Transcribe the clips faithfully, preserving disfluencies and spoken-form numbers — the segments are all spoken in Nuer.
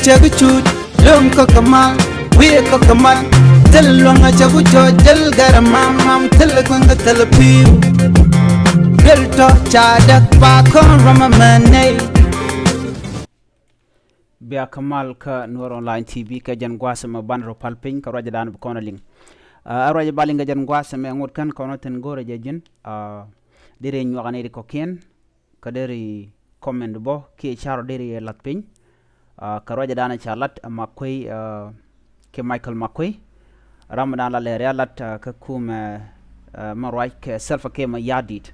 Cɛ bi cuut lo̱ŋ kä kɛ mal, wi̱i̱ kä kɛ mal. Thil luäŋ a cɛ bi cɔɔc jäl gɛr a mam mam, thil kueŋ kä thil pi̱i̱u. Duel tɔ ca däk ba kɔn ram a mɛ nɛy. Bia kä mal kä Nuer Online T V kɛ jɛn gua̱a̱th ɛmɛ ban rɔ pal piny kɛ ruacdan bi kɔn a liŋ. Ɛ ruac ba liŋ kɛ jɛn gua̱a̱th ɛmɛ ŋot kän kɔn a thi̱n go̱o̱rɛ jɛ ji̱n. Deri nyuak a nɛy ti kɔ̱kiɛn kä deri comment bä kiɛ carɔ deri lath piny. Kɛ ruacdan ca lat Makuei, kɛ Michael Makuei, ram dan la lɛr ya lat kä kumɛ mɛ ruac kɛ Salva Kiir Mayardit.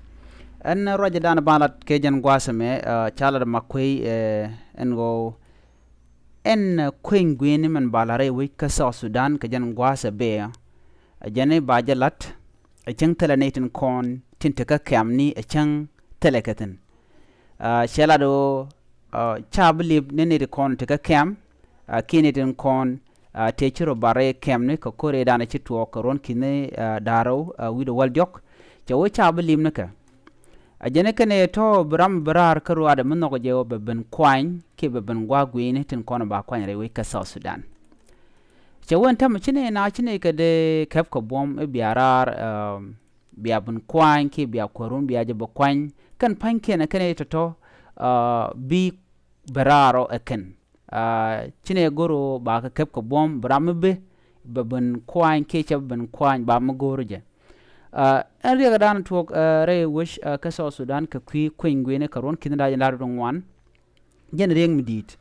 Ɛn ruacdan ba lat kɛ jɛn gua̱a̱th ɛmɛ, ca lat Makuei ɛn ɣöö ɛn kueny gui̱ni mɛn ba la rɛy wec kä South Sudan kɛ jɛn gua̱a̱th ɛ bɛ. Ɛ jɛn i̱ ba jɛ lat ɛ cäŋ thilɛ nɛy tin kɔn tin te kä kɛ̈mni ɛ cäŋ thilɛ kɛ thi̱n. Cɛ lat ɣöö ca bi lip ni nɛy ti kɔn te kä kɛ̈m kiɛ nɛy tin kɔn tëë ci rɔ bar rɛy kɛ̈mni kɛ ko̱r ëëdan ci tuɔɔk kɛ ruɔ̱n ki̱ni da̱rɛw wi̱cdɛ wäl diɔ̱k. Cɛ wee ca bi lip ni kɛ. A jɛn kɛn ɛ tɔ̱ bi ram bi raar kä ruaadɛ mi nhɔk jɛ ɣöö bɛ ben kuany kiɛ bɛ ben gua̱a̱k gui̱ni tin kɔn ba kuany rɛy wec kä South Sudan. Cɛ wen täämɛ ci nɛy na ci nɛy kɛ dee kɛp kɛ buɔ̱m i̱ bia raar bia ben kuany kiɛ bia kuäärun bia jɛ bɛ kuany kɛn pa̱nykiɛn ɛ kɛn ɛ tɔ̱tɔ̱ bi bɛ raar ɔ ɛ kɛn. Ci nɛy go̱r ɣöö ba kɛ kɛp kɛ buɔ̱m bi ram mi bi bɛ ben kuany kiɛ cɛ bɛ ben kuany ba mi go̱o̱r jɛ. Ɛn riɛkɛ dan tuɔɔk rɛy wec kä South Sudan kɛ kui̱ kueny gui̱ni kɛ ruɔ̱n ki̱n da̱c in da̱r duŋ wan. Jɛn riɛk mi di̱i̱t.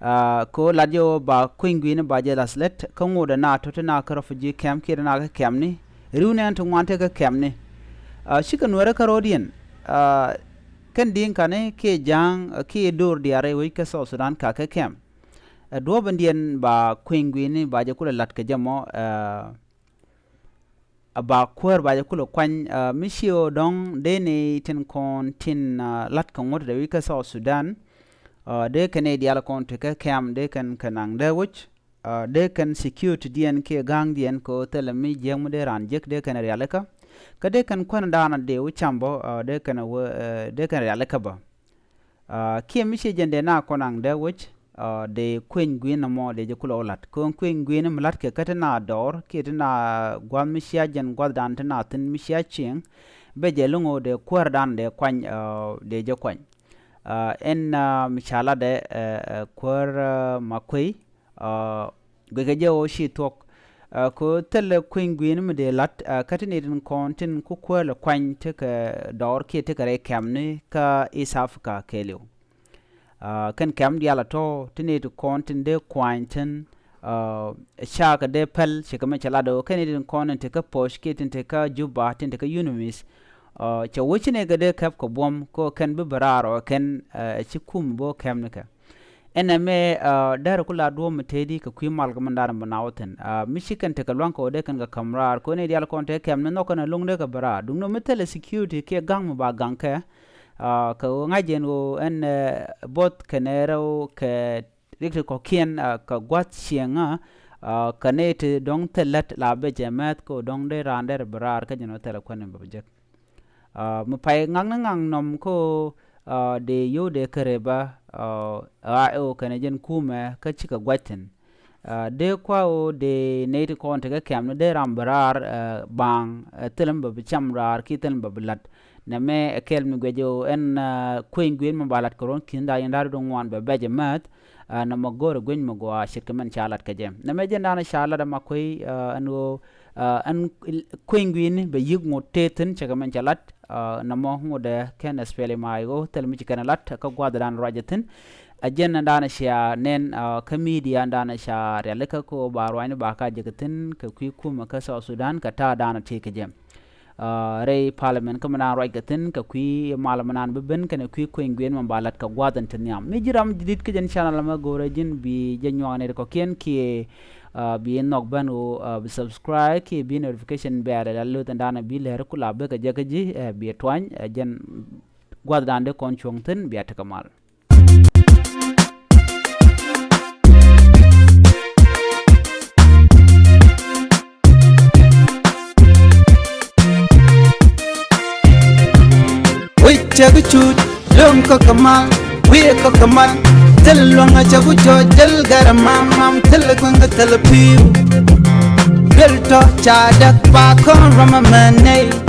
Kɛ ɣöö lat jɛ ɣöö ba kueny gui̱ni ba jɛ lath lät kä ŋot ɛ na tɔ̱ ti na kä refugee camp kiɛ ti na kä kɛ̈mni. Ri̱w nɛɛn ti ŋuan tëë kä kɛ̈mni. Cikɛ nuɛrä kä ro̱o̱diɛn. Kɛn di̱i̱ŋ ka̱ni kiɛ ja̱a̱ŋ kiɛ do̱r diaal rɛy wec kä South Sudan ka kä kɛ̈m. Ɛ duɔ̱ɔ̱p in diɛn ba kueny gui̱ni ba jɛ kulɛ la̱t kɛ jɛ mɔ. Ɛ ba kuäär ba jɛ kulɛ kuany mi ci ɣöö dɔ̱ŋ dee ni tin kɔn tin la̱t kɛ ŋuɔ̱t dee wi̱c kä South Sudan. Dee kɛn i̱ diaal kɔn ti kä kɛ̈m dee kɛn kɛ naŋ dee wec. Dee kɛn security diɛn kiɛ ga̱a̱ŋ diɛn kɛ ɣöö thilɛ mi jiäk mi dee raan jiäk dee kɛn rialikä. Kä dee kɛn kuän daanɔ dee wä cam bä dee kɛn wä dee kɛn rialikä bä. Kiɛ mi ciɛ jɛn dee na kɔn aŋ dee wec dee kueny gui̱n nɔmɔ dee jɛ kulɛ wä la̱t kɛ ɣöö kueny gui̱n mi la̱t kɛ kä ti na dɔɔr kiɛ ti na gua̱th mi cia jɛn gua̱thdan ti na thi̱n mi cia cieŋ. Bɛ jɛ lo̱ŋ ɣöö dee kuäärdan dee kuany dee jɛ kuany. Ɛn mi ca latdɛ kuäär Makuei. Guikɛ jɛ ɣöö ci thuɔ̱k kɛ ɣöö thilɛ kueny gui̱ni mi dee la̱t kä ti ni tin kɔn tin ku kuäär lɛ kuany tekɛ dɔɔr kiɛ tekɛ rɛy kɛ̈mni kä East Africa kɛɛliw. Kɛn kɛ̈m diaal a tɔ̱ ti ni tin kɔn tin dee kuany thi̱n. Cakɛ dee päl cikɛ mi cɛ lat ɣöö kɛn ni tin kɔn tin tekä Poc kiɛ tin tekä Juba tin tekä UNMISS. Cɛ wec ci ni kɛ dee kɛp kɛ buɔ̱m kɛ ɣöö kɛn bi bi raar ɔ kɛn ci kum bo̱o̱ kɛ̈mnikɛ. Ɛn ɛmɛ dɛrɛ ku la duɔ̱ɔ̱p mi tëëdi kɛ kui̱ mal kɛ mɛn da̱rɛ mi na wä thi̱n mi ci kɛn tekɛ lua̱ŋ kɛ wä dee kɛn kɛ käm raar kɛ wä ni diaal kɔn tekɛ kɛm ni nhɔk kɛn ɛ lo̱ŋ dee kɛ bɛ raar duŋdɛ mi thilɛ security kiɛ ga̱ŋ mi ba ga̱ŋ kɛ. Kɛ ɣöö ŋa̱c jɛn ɣöö ɛn both kɛn ɛ rɛw kɛ riɛk ti kɔ̱kiɛn kɛ gua̱th cieŋä. Kɛ ni ti dɔ̱ŋ thil lät la bɛ jɛ mɛth kɛ ɣöö dɔ̱ŋ dee raan dɛrɛ bɛ raar kä jɛn ɣöö thilɛ kuɛn in bɛ jek. Mi pay ŋakni ŋak nɔm kä ɣöö dee yio̱w dee kärɛ bä ɣa̱ ɛ ɣöö kɛnɛ jɛn kumɛ kä cikɛ gua̱c thi̱n. Dee kua ɣöö dee nɛy ti kɔn tekɛ kɛ̈m ni dee ram bi raar baaŋ thilɛ mi bɛ bi cam raar kiɛ thilɛ mi bɛ bi la̱t. Nɛmɛ ɛ kɛl mi guic ɣöö ɛn kueny gui̱n mi ba la̱t kɛ ruɔ̱n ki̱n da̱a̱ yɛn da̱a̱r di ŋuan bɛ bɛc ɛ määth. Nɔmɔ go̱o̱rɛ gui̱ny mi gɔaa ce̱tkɛ mɛn ca lat kɛ jɛ. Nɛmɛ jɛn da̱a̱n ca lat ɛ Makuei ɛn ɣöö ɛn kueny gui̱ni bɛ yi̱k ŋot tëë thi̱n cɛ kɛ mɛn cɛ lat. Nɔmɔ ŋotdɛ kɛn SPLM-IO thil mi ci kɛn lat kä gua̱thdan ruacɛ thi̱n. Ɛ jɛn ɛn da̱a̱n cia nɛn kä media ɛn da̱a̱n ca rialikä kɛ ɣöö ba ruacni ba ka jek thi̱n kɛ kui̱ kumɛ kä South Sudan kɛ ta̱a̱ da̱a̱n tëë kɛ jɛ. Rɛy parliament kä mi naan ruac kɛ thi̱n kɛ kui̱ mal mi naan bi ben kɛnɛ kui̱ kueny gui̱n mɛ ba lat kɛ gua̱th in te nhiam. Mi ji̱ ram ji̱ di̱t kä jɛn channel mɛ go̱o̱rɛ ji̱n bi jɛ nyuak nɛy ti kɔ̱kiɛn kiɛ bi nhɔk ben ɣöö bi subscribe kiɛ bi notification bell la luth in da̱a̱n bi lɛr ku la bek kɛ jɛ kä ji̱ bi tuany. Jɛn gua̱thdan dee kɔn cuɔ̱ŋ thi̱n bia tekɛ mal. Wi̱c cɛ bi cuc lo̱ŋ kä kɛ mal, wi̱i̱ kä kɛ mal. Thil luäŋ a cɛ ku cɔ jɛl gɛr mam mam, thil kueŋ kɛ thil piu. Thil tɔ ca däk pa kɔn rɔm a mɛ nɛy.